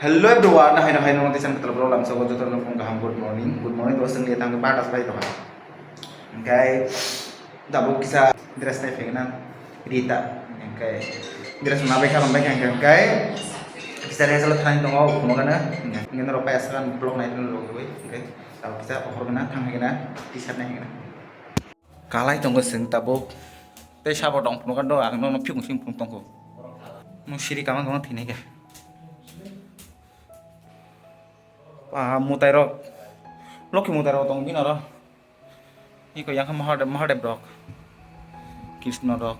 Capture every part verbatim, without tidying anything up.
Hello everyone, hai hai no tesan ketel bro lam sogo joto no phung kaham, good morning, good morning to sengli tang ba das bai to ha. Hingkai tabuk kisa dress nai phegna Rita, hingkai dress ma bai kha bai kha hingkai kisa rehearsal thani tongo phunukana, hingkai no ropai asakan vlog nai no logoi, hingkai tabuk kisa ohor gana thang hingna t-shirt nai hingna. Kalai tongo chwng tabuk. Tei sabo tong phunukha do, ang nono phikung sing phunuk tongkho. Nung siri kama kama thinai khe. Ah, mutai rok. Lokhi mutai rok tong bini oro. Iko yang khe Mahadev, Mahadev rok. Krishna rok.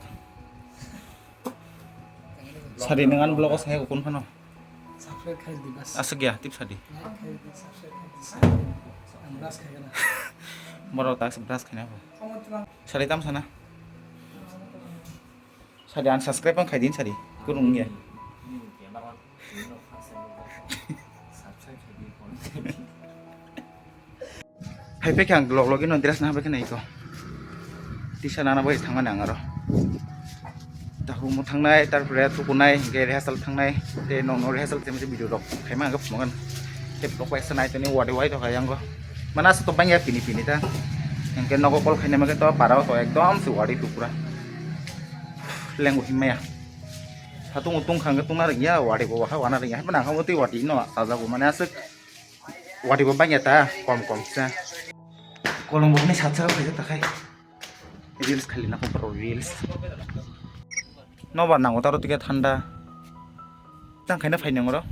Sari nang an vlog o saya kun phano. Subscribe khai di bas. Asuk ya, tip sadi. Like khai di, subscribe khai di. Ang brush khai gana. Borok tak brush khai na bo. Sadi tam sana. Sadi unsubscribe ang khai din sadi. Kurung ya. Hai pekhe ang log logino dress na bai kheno iko. Tisa nana bai thangmani ang aro. Tahu mo thangnai, tarpore tukunai, hingke rehearsal thangnai, te nong nong rehearsal tei video rok khaima ang phunukgan. Te vlog bai sa nai toni wadi wai rok yang go. Mana sa to bangya pini pini ta. Hingke nogo call khaina ma to para to ekdom se wadi tu pura. Lengo himaya. Satung utung khang tungna ringya wadi bo ha wana ringya. Hai mana khamu tei wadi no sajago mane aswk. Wadi bo bangya ta, kom kom sa. Kolom bo ni satsa khaijak ta khai. Reels khali na ko reels. No ba nango taro tike thanda. Tang khaina phai nang ro.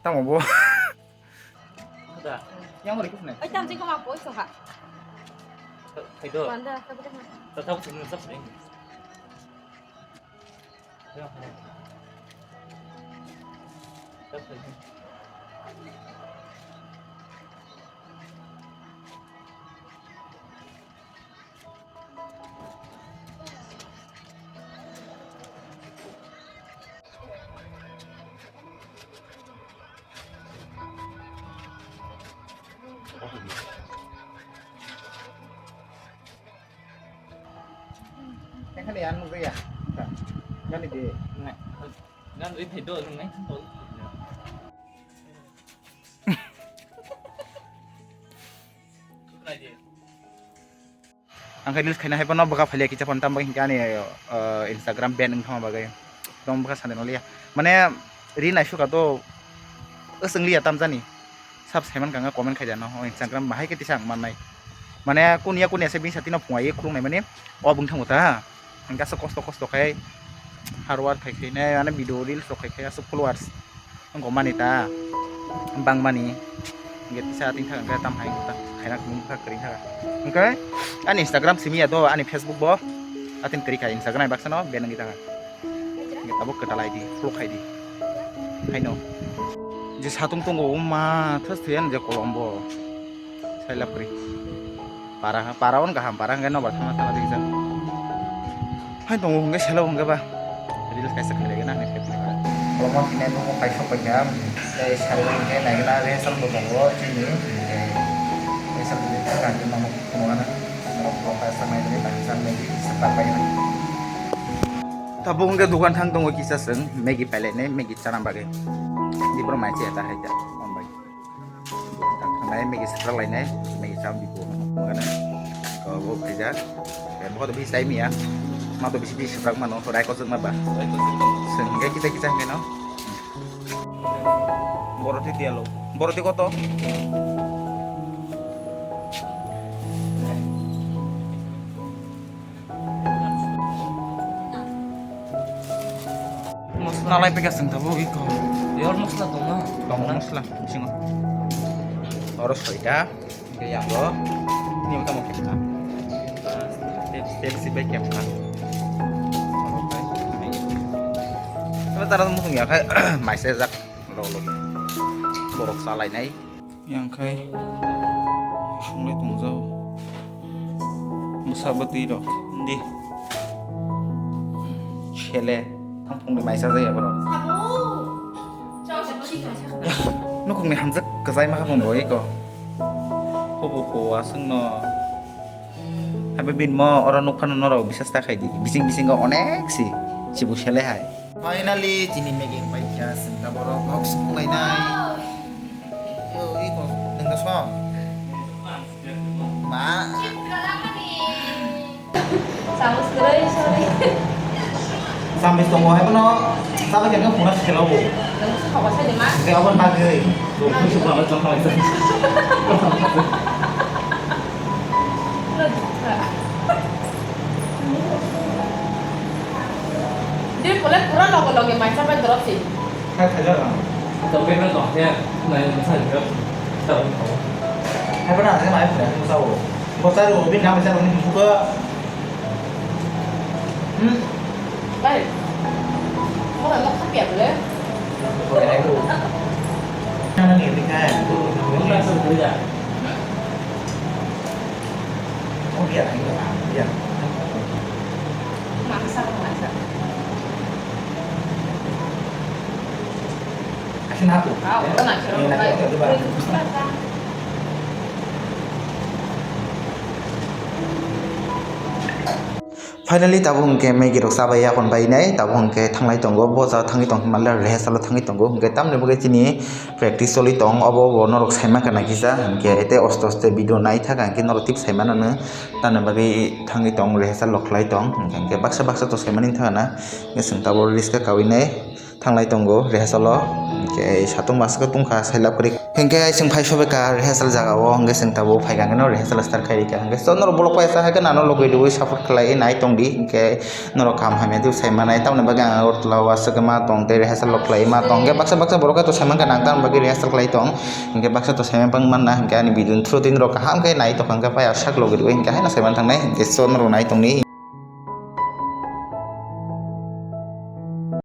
Tamo bo. Da. Yang ori kufnai. Ai tam jing ko ma poi so ha. Khai do. Panda, ta ko. Ta ta ko. Ekhane yan nukjaya. Gani de. Ngan ri thai do, nung nai. Ang khe reels khaina hai phano bwkha phailiya kisa phano tamo hinkhe ani, uh, Instagram ban wngthama bagwi. Tamo bwkha sani noliya. Mane ri naisukha to, wswng liya tamjani. Sab saiman kanga comment khaida no, o Instagram bahai khe tisa ang mannai. Mane kunya kunya se bini satino phungai khulungnai mani o bwngthango ta. Hingke aswk kosto kosto khai hard work khai khai nai, mane video reels rok khai khai aswk followers wngkha mani ta bangmani. Hingke tisa ating thang hingke tam hai ta khaina kunu kha kwrwi kha. Hingke ani Instagram simi ya do, ani Facebook bo ating kwrwi kha, Instagram baksa no ban wngwi thang. Hingke tabuk kwtal I D follow khai di. Haino je satung tongo o ma thas thuyan je kolom bo. Sailap kwrwi. Para, para on kaham, para hwnkhe nobar thangna thangna twijak. Hai tongo hwnkhe selo hwnkhe ba. Reels kaisa khailai gana hwnkhe khailai gana. Kolomno thinai nukgo kaisok paikha. Tei salo hwnkhe naigwna rehearsal bo tongo chini. Rehearsal bo thangkha hwnkhe nono phunukgana. Norok bo kaisa naigwlai tangsa Maggie swkang paina. Tabuk hwnkhe dogan thang tongo kisa chwng Maggie pailainai, Maggie chana bagwi. Dibro mai chaya ta hai ta. Thangnai Maggie swprak lainai, Maggie cham di bo mangana. Ko bo khaijak. Bo to bisi chai miya. Ma to bisi bisi swprak mano, rai ko jwk ma ba. Chwng hwnkhe kisa kisa hwnkhe no. Boroti dialo. Boroti koto? Mosla lai peka seng tabo iko. Yor mosla tong na. Tong mosla bisingo. Oro soita. Hingke yango. Ini tamo kemna. Step step si bai kemna. Tara mutung ya kai maisa jak lo lo. Borok salai nai. Yang khai sunglai tongjao. Bwsa bwtwi rok di. Sele. Ang phungni maisa jaya borok. Nukungni hamjak kwchai ma kha phung bo iko. Hubu ko aswng no. Habe bin mo oro nuk phano norok bisas ta khai di. Bising bisingo onek si. Sibu sele hai. Finally, chini Maggie pai kha, sengta borok kok sung lai nai. Yo, i kok, nengka song. Ma. Samus kwrwi, sorry. Samis tongo, hai bono, sabai khe phone se khelo bo. Nang se khawasa de ma? Khe abon bagwi. Rok khusu bana chakha. Dia boleh kurang logo logo main sampai terus sih. Hai, hai, hai. Tapi kan toh ya, nah, yang besar juga. Tahu, tahu. Hai, pernah saya main, saya tahu. Kau tahu, bin nama saya ini buka. Hmm? Baik. Kau kan mau kopi apa le? Kopi apa itu? Mana nih, ini kan? Itu, itu. Kamu tak suruh kerja? Oh, iya, iya, iya. Maksa, maksa. Finally, tabuk hwnkhe Maggie rok chabai yakon bai nai, tabuk hwnkhe thanglai tongo, boja thangwi tong hinmale rehearsal o thangwi tongo, hwnkhe tamni bagwi chini practice choli tong, obo bo norok saimankha nai kisa, hwnkhe tei osto osto video naithaka hwnkhe norok tip saimano. Tamni bagwi thangwi tong, rehearsal rok khlai tong, hwnkhe baksa baksa to saimani thangna, hwnkhe chwng tabuk risk kawi nai. Thanglai tongo rehearsal o, hwnkhe satung bwswk tungkha, sailab kwrwi. Hwnkhe chwng phai sobaikha rehearsal jaga o, hwnkhe chwng tabuk phaikha hwnkhe no rehearsal start khai rikha. Hwnkhe so norok bolok paisa hai khe nano logwi rwui support khlai nai tongdi, hwnkhe norok kaham hamya tei sai manai. Tamoni bagwi ang Agartala o aswk ma tong tei rehearsal rok khlai ma tong. Hwnkhe baksa baksa borok khe to sai mankha nang tamoni bagwi rehearsal khlai tong. Hwnkhe baksa to sai man manna, hwnkhe ani video ni through tei norok kaham khe nai tongkha, hwnkhe pai sak logwi rwui hwnkhe haino sai man thangnai, hwnkhe so norok nai tongdi.